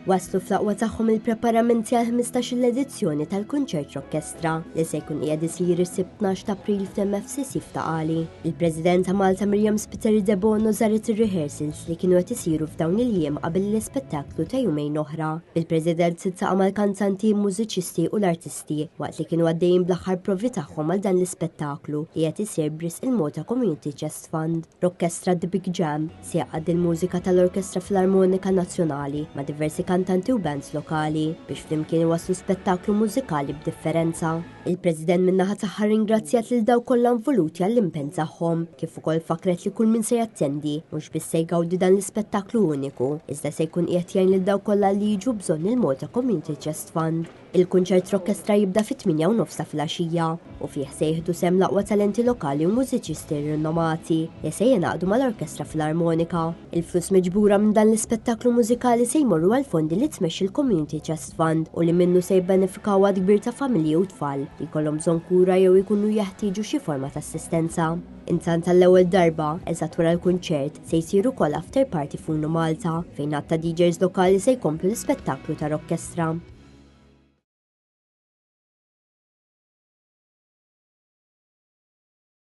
Waslu fl-aqwa tagħhom il-preparamenti għall-15-il edizzjoni tal-Kunċert Rockestra li se jkun qiegħed isir is-Sibt 12 ta' April fl-MFCC f'Ta' Qali. Il-President ta' Malta Miriam Spiteri Debono żaret ir-rehearsals li kienu qed isiru f'dawn il-jiem qabel l-ispettaklu ta' jumejn oħra. Il-President tiltaqa' mal-kantanti, mużiċisti u l-artisti waqt li kienu għaddejjin bl-aħħar provi tagħhom għal dan l-ispettaklu li qed isir b'risq il-Malta Community Chest Fund. Rockestra The Big Jam se jgħaqqad il-mużika tal-Orkestra Filarmonika Nazzjonali ma' diversi kantanti u bands lokali biex flimkien iwasslu spettaklu mużikali b'differenza. Il-President min-naħa tagħha rringrazzjat lil dawk kollha involuti għall-impenn tagħhom, kif ukoll fakkret li kull min se jattendi mhux biss se jgawdi dan l-ispettaklu uniku, iżda se jkun qiegħed jgħin lil dawk kollha li jiġu bżonn il-Malta Community Chest Fund. Il-kunċert Rockestra jibda fit-tmienja u nofs ta' filgħaxija u fih se jieħdu sehem l-aqwa talenti lokali u mużiċisti rinnomati li se jingħaqdu mal-Orkestra Filarmonika. Il-flus miġbura minn dan l-ispettaklu mużikali se jmorru għall-fondi li tmexxi l-Community Chest Fund u li minnu se jibbenefikaw għadd kbir ta' familji u tfal li jkollhom bżonn kura jew ikunu jeħtieġu xi forma ta' assistenza. Intant għall-ewwel darba, eżatt wara l-kunċert, se jsir ukoll after party f'Uno Malta fejn għadd ta' DJs lokali se jkomplu l-ispettaklu ta' Rockestra.